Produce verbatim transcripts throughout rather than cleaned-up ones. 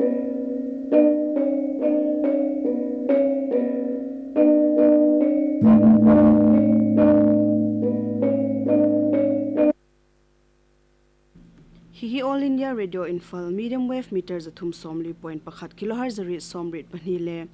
Hi hi All India Radio Imphal, medium wave meter za thum sawmli point pakhat, kilohertz za riet sawmriet pahni le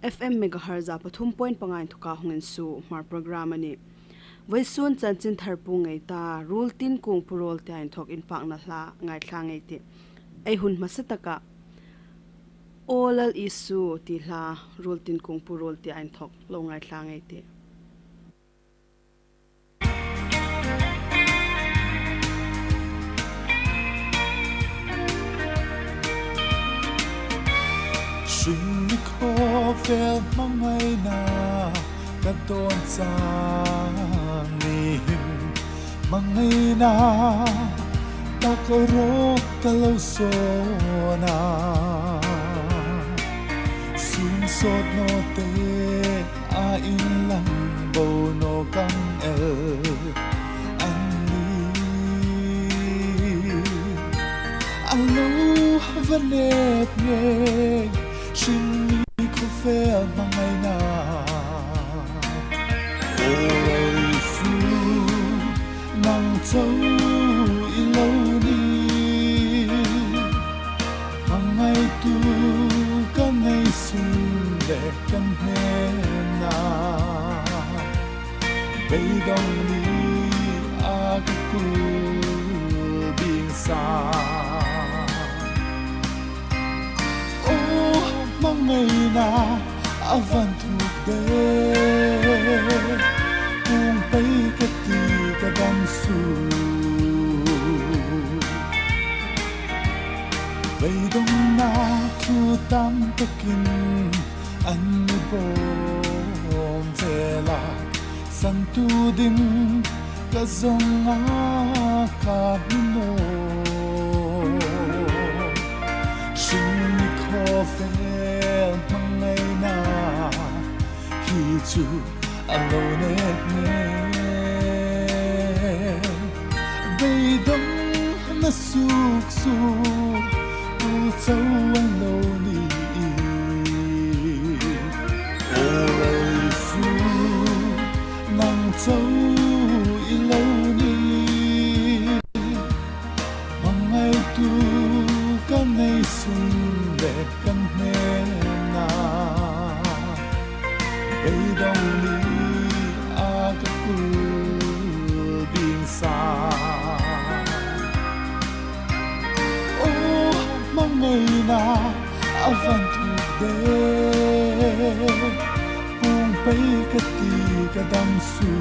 F M megahertz za pathum point panga inthoka hung insuo Hmar program a nih. Vawisun chanchin thar puong ngei ta, ruol tin kung pu ruol tia inthok inpakna hla ngaithla ngei ei tih. Ei hun hmasa taka Aw Lal Isu ti hla, ruol tin kung pu ruol tia inthok lo ngaithla ngei ei tih. Hring ni khawvel hmangaina ka dawn chang ni hin, hmangaina tak rawk ka lo sawn a. Sum sawt naw te a inlang bo naw kan el an ni. A lo va nep ngei hring ni khawvel hmangaina. Aw Isu, nang chau i lo ni. Hmangaitu ka nei sun le ka hnena, beidawng ni a ka kul ding sa. Aw hmangaina a van thuk de, puong pei ka ti ka dam su. Beidawngna thu tam takin an mi bawm vel a, santu ding ka zawng a ka hmu naw. Hring ni khawvel hmangaina hi chu a lo nep ngei. Beidawngna suk suk tu chau a lo ni. Aw Isu, nang chau i lo ni. Hmangaitu ka nei sun le ka hnena, beidawng ni a ka kul ding sa. Aw hmangaina a van thuk de, puong pei ka ti ka dam su.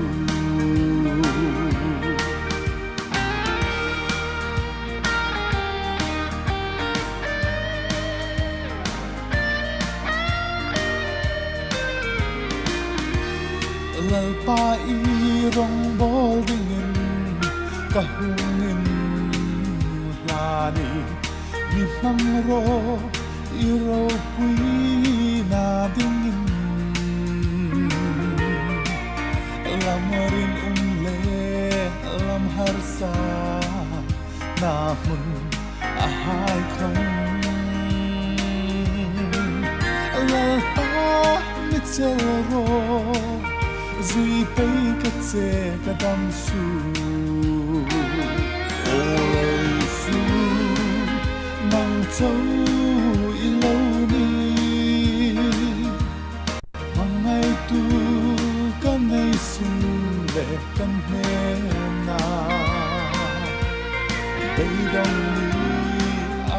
Lalpa i rawngbawl dingin ka hung inhlan a, mi hmang rawh i ropuina dingin. Lam rinum le lam harsatna hmun a hai khawm, Lalpa mi chel rawh, zui pei ka che ka dam su. Aw Isu, nang chau i lo ni. Hmangaitu ka nei sun le ka hnena, beidawng ni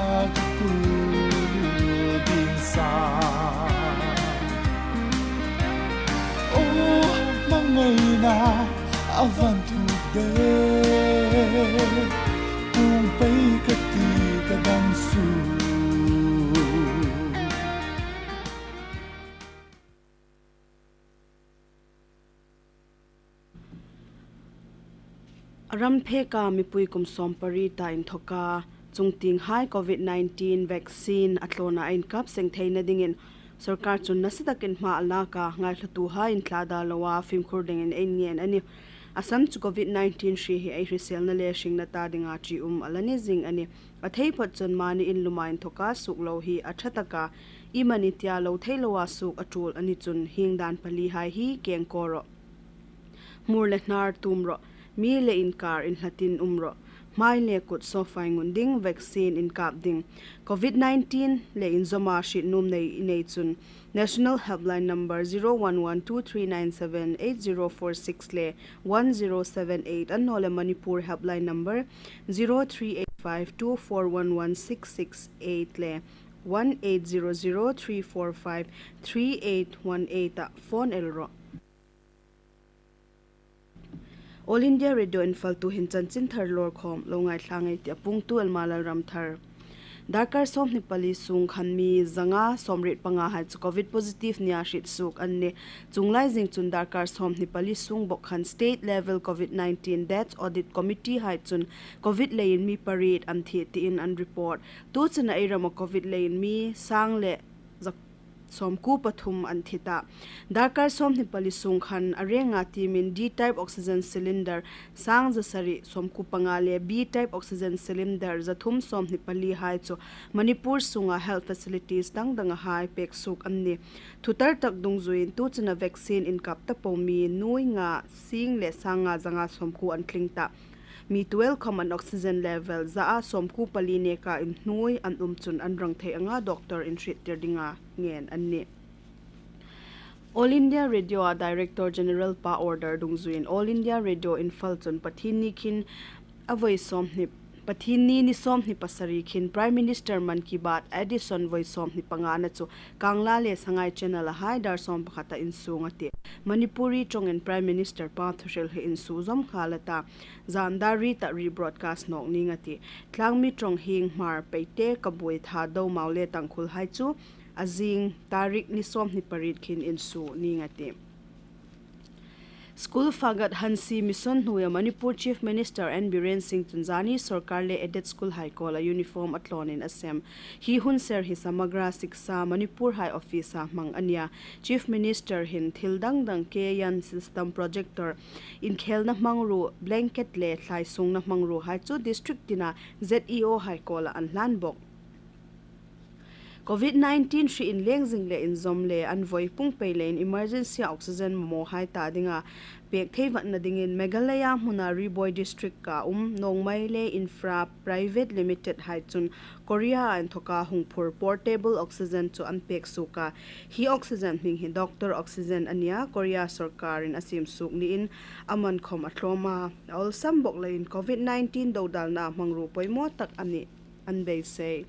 a ka kul ding sa. Aw hmangaina a van thuk de, puong pei ka ti ka dam su. A ram pheka mipui kum sawmpariet ta inthoka chungtienghai Covid nineteen vaccine a tlawna a inkap seng theina dingin sorkar chun nasa takin hma a lak a, ngaithlatuhai inthlada loa fimkhur dingin ei ngen a nih. Assam chu Covid nineteen hri hi ei hriselna le hringna ta dinga ṭium a la ni zing a nih. A thei phawt chun mani in luma inthawka suok lo hi a ṭha tak a, iemani tia lo thei loa suok a ṭul a ni chun hieng dan pali hai hi keng kaw rawh. Hmur le hnar tum rawh, mi le inkar inhlatin um rawh, hmai le kut sawfai ngun ding, vaccine inkap ding. Covid nineteen le inzawma hriet nuom nei i nei chun National Helpline Number zero one one two three nine seven eight zero four six le one zero seven eight, annawleh Manipur Helpline Number zero three eight five two four one one six six eight le one eight zero zero three four five three eight one eight ah phone el rawh. All India Radio Imphal tuhin chanchinthar lawr khawm lo ngaithla ngei ei tih. A puongtu Elma Lalramthar. Darkar sawmhni pali sung khan mi zanga sawmriet panga hai chu Covid positive nia hriet suok an nih. Chuong lai zing chun darkar sawmhni pali sung bawk khan State Level Covid nineteen Death Audit Committee hai chun Covid leiin mi pariet an thi tiin an report. Tu chena ei rama Covid leiin mi sang le za sawmkuo pathum an thi ta. Darkar sawmhni pali sung khan a renga tiemin D type oxygen cylinder sang za sari sawmkuo panga le B type oxygen cylinder za thum sawmhni pali hai chu Manipur sunga health facilities dang danga hai pek suok an nih. Thutar tak dungzuiin tu chena vaccine inkap ta po mi nuoi nga sing le sang nga zanga sawmkuo an tling ta. Mi tu el khawm an oxygen level za a sawmkuo pali neka inhnuoi an um chun an rang thei anga doctor in hriettir dinga ngen an nih. All India Radio a Director General pa order dungzuiin All India Radio Imphal chun Pathienni khin a voi sawmhni, Pathienni ni sawmhni pasari khin Prime Minister Mann Ki Baat edition voi sawmhni pangana chu Kangla le Sangai channel a hai dar sawm pakhata insuong a tih. Manipuri ṭawngin Prime Minister pa thuhril hi insuo zawm nghal a ta. Zan dar riet a rebroadcast nawk ning a tih. Tlangmi ṭawng hieng Hmar, Paite, Kabui, Thadou, Mao le Tangkhul hai chu a zing tarik ni sawmhni pariet khin insuo ning a tih. School fagate hansi mission hnuoia Manipur Chief Minister N Biren Singh chun zani sorkar le aided school hai kuoma uniform a tlawnin a sem. Hi hun ser hi Samagra Shiksha Manipur hai office-a hmang a nih a. Chief Minister hin thil dang dang, keyan, system, projector, inkhelna hmangruo, blanket le thlaisungna hmangruo hai chu district tina Z E O hai kuoma an hlan bawk. Covid nineteen hri inleng zing le inzawm le an voi pung pei leiin emergency oxygen mamaw hai ta dinga pek thei vatna dingin Meghalaya hmuna Ri Bhoi district-a um Nongmai le Infra Private Limited hai chun Korea-a inthawka hung phur portable oxygen chu an pek suok a. Hi oxygen hming hi Doctor Oxygen a nih a, Korea sorkarin a siem suok niin a man khawm a tlawm a. A awlsam bawk leiin Covid nineteen dodalna hmangruo poimaw tak a nih an beisei.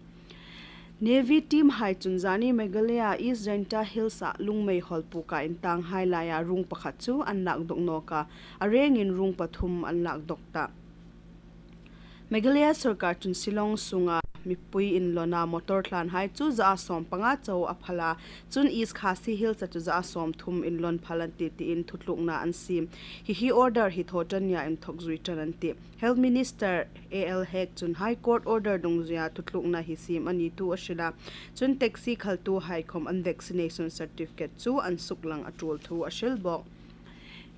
Navy team hai chun zani Meghalaya East Jaintia Hills-a Lungmei hawlpuka intang hai laia rung pakhat chu an lak dawk nawk a, a rengin rung pathum an lak dawk ta. Meghalaya sorkar chun Shillong sunga mipui inlawna motor tlan hai chu zaa sawm panga chau a phal a, chun East Khasi Hills-a chu zaa sawm thum inlawn phal an tih tiin thutlukna an siem. Hi hi order hi thaw ṭan nia inthawk zui ṭan an tih. Health Minister A L Hek chun High Court order dungzuia thutlukna hi siem a ni thu a hril a. Chun taxi khaltu hai khawm an vaccination certificate chu an suklang a ṭul thu a hril bawk.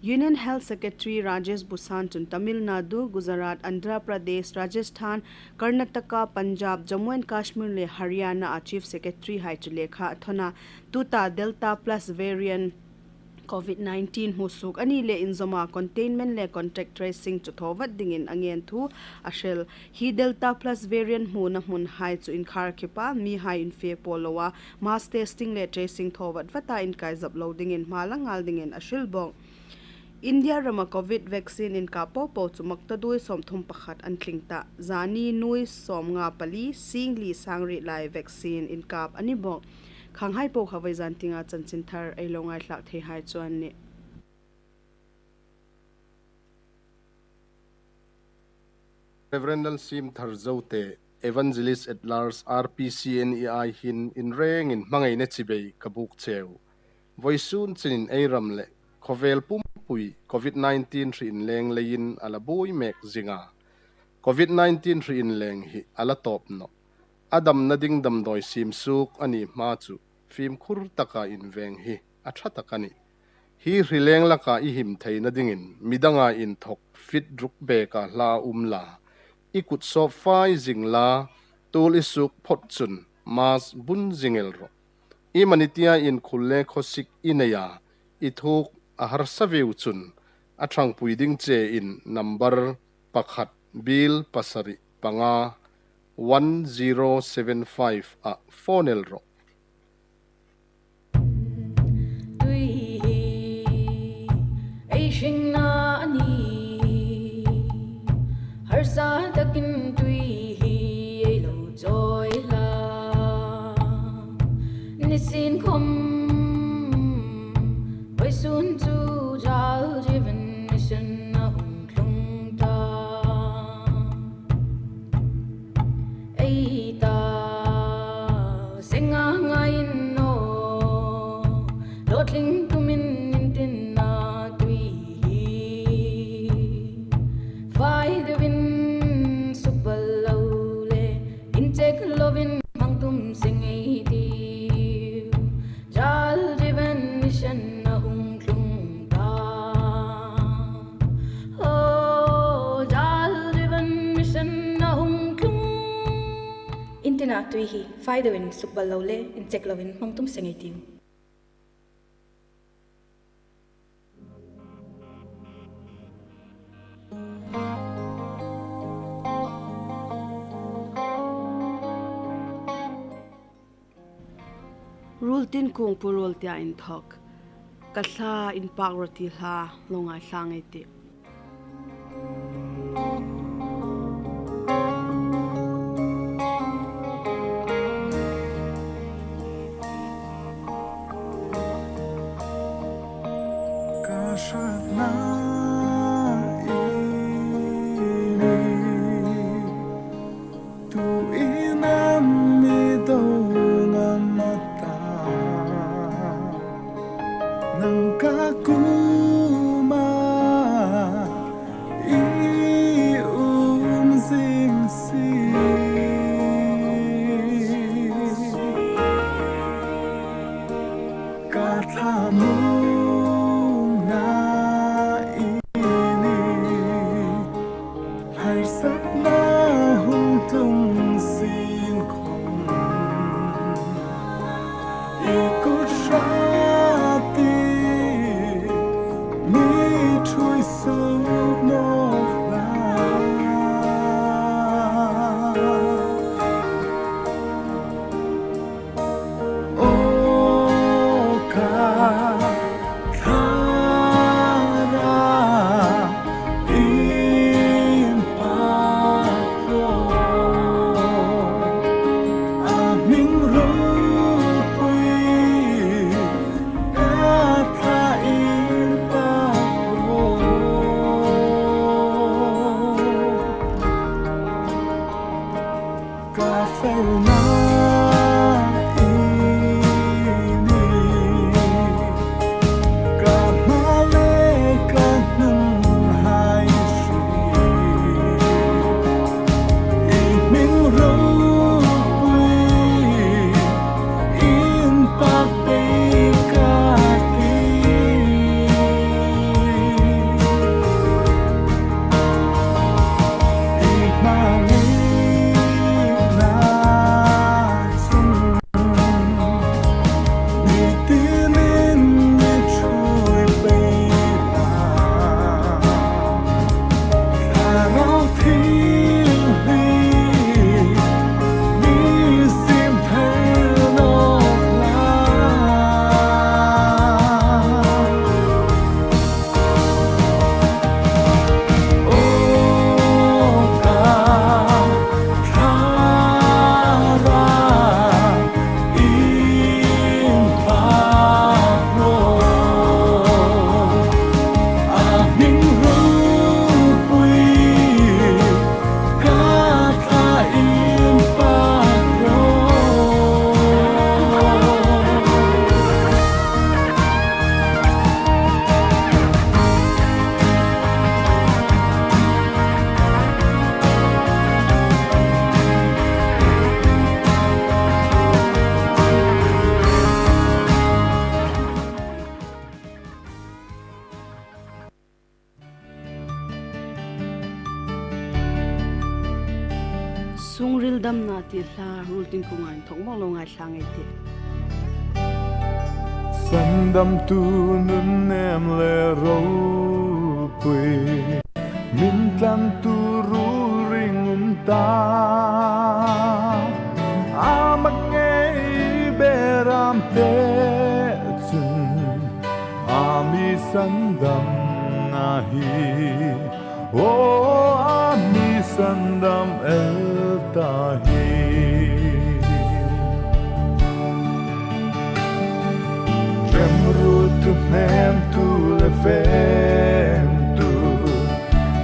Union Health Secretary Rajesh Bhushan chun Tamil Nadu, Gujarat, Andhra Pradesh, Rajasthan, Karnataka, Punjab, Jammu and Kashmir le Haryana-a Chief Secretary hai chu lekha a thawn a. Tuta Delta Plus variant Covid nineteen hmusuok a ni le inzawma containment le contact tracing chu thaw vat dingin a ngen thu a hril. Hi Delta Plus variant hmuna hmun hai chu inkhar khipa mi hai infe pawl loa mass testing le tracing thaw vat vata inkaizawp lo dingin hma la ngal dingin a hril bawk. India rama Covid vaccine inkap po po chu maktaduoi sawmthum pakhat an tling ta. Zani nuoi sawmnga pali, singli sangriet lai vaccine inkap a ni bawk. Khanghai po kha voizan tienga chanchinthar ei lo ngaithlak thei hai chu an nih. Reverend Lalsiemthar Zote, Evangelist at Large, R P C N E I hin inrengin hmangaina chibai ka buk cheu. Voisun chinin ei ram le khawvel pumpui Covid nineteen hri inleng leiin a la buoi mek zing a. Covid nineteen hri inleng hi a la tawp nawh. A damna ding damdawi siem suok a ni hma chu fimkhur taka inveng hi a ṭha tak a nih. Hi hri leng laka i him theina dingin midanga inthawk fit ruk beka hla um la, i kut sawp fai zing la, tul i suk phawt chun mask bun zing el rawh. I mani tia inkhul le khawsik i nei a, i thuk a harsa vieu chun a ṭhangpui ding che in number pakhat, bil pasari panga, one zero seven five ah phone el rawh. Tui hi ei hringna a ni. Harsa takin tui hi ei lo chawi hla. Nisin khom vawisun chu Jal Jeevan Mission a hung tlung ta. Ei ta senga ngain naw, hlawtling tumin intinna tui hi fai deuin suk bal lo le, inchek lovin hmang tum seng ei tiu. Jal Jeevan Mission a hung tlung ta. Oh, Jal Jeevan Mission a hung tlung. Intinna tui hi fai deuin suk bal lo le, inchek lovin hmang tum seng ei tiu. Ruoltin kung pu ruol tia inthawk, ka thla inpak rawh ti hla lo ngaithla ei tih. Ka hrâtna i ni, tuin am i do ngam a ta, nang ka kuoma i um zing si. Ka thlamuongna i ni, harsatna hung tlung sien khom, i kut hrât ti mi ṭhuoi suok nawk la. Aw ka Thlarau inpak rawh, a hming ropui ka thla inpak rawh. Ka felna i ni, ka hma le ka hnunghai hri, i hming ropui Sandamna ti hla ruol tin kung a inthok mawk lo ngaithla ngei ei tih. Sandamtu nunnem le ropui, min tlantu ruol ring um ta. A mak ngei beram te chun a mi sandamna hi. O, a mi sandam el ta hi. Remruottu, hnemtu le femtu,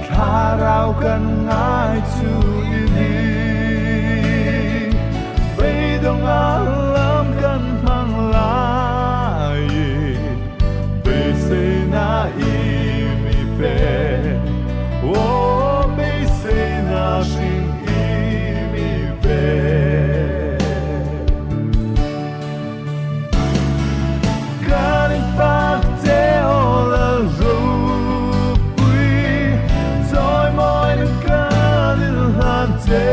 thlarau kan ngai chu i nih. Beidonga lam kan hmang lai, beiseina i mi pek. O, beiseina hring i mi pek. Kan inpak che, o Lal ropui, chawimawi kan inhlan che.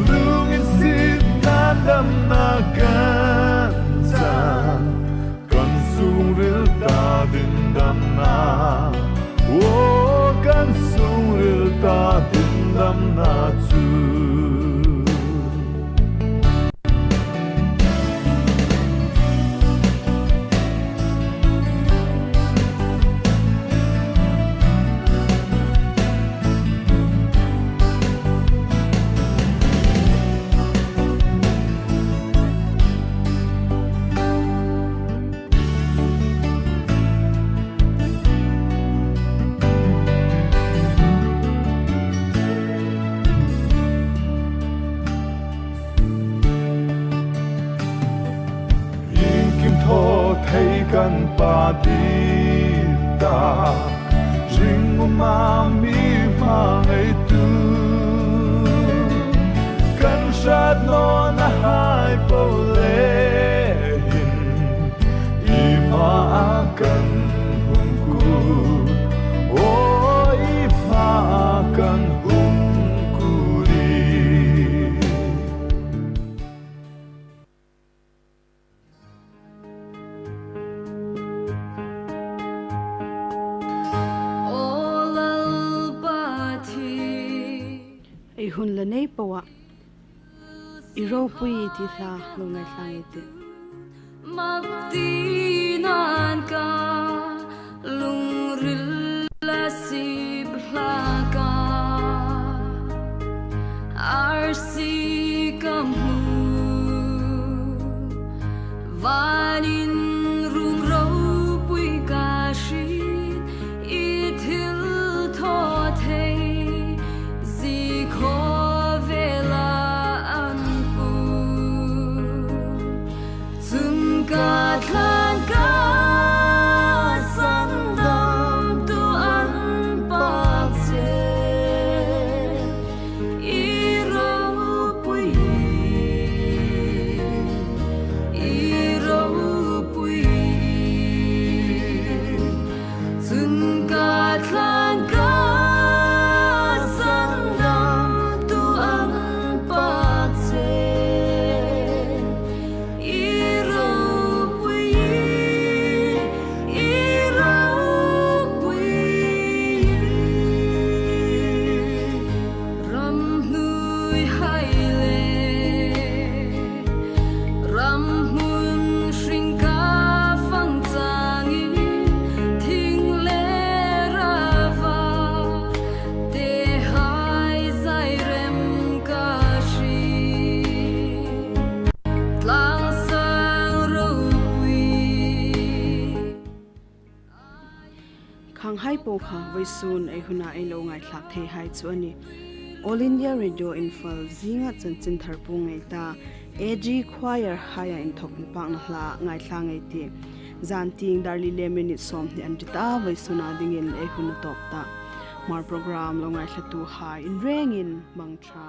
Lunginsiet kan damna kan chang, kan sungril ta ding damna. O, kan sungril ta ding damna chu. Iengkim thaw thei kan pa ti ta, ringuma mi hmangaitu, kan hrat nawna hai po le hin, i hmaa kan hung kut, o, i hmaa kan hung kut. Ei hun la nei po a, i ropui ti hla lo ngaithla ngei ei tih. Mak tinan ka lungril la sip hlak a, arsi ka hmu, vanin rung ropui ka hriet, i thilthawthei zie khawvela an pung. Chun ka tlan ka sandamtu an pak che. I ropui, i ropui. Chun ka tlan ka sandamtu an pak che. I ropui, i ropui. Ramhnuoihai le ramhmun hring ka fang changin, thing le rava tehai zai rem ka hriet, tlang sang ropui. Khanghai po kha vawisun ei huna ei lo ngaithlak theihai chu a nih. All India Radio Imphal zinga chanchin thar pu ngei ta, A G Choir haia inthok inpakna hla ngaithla ngei ei tih. Zan tieng dar li le minute sawmhni an ri ta, vawisuna dingin ei hun a tawp ta. Hmar program lo ngaithlatuhai in rengin mangṭha.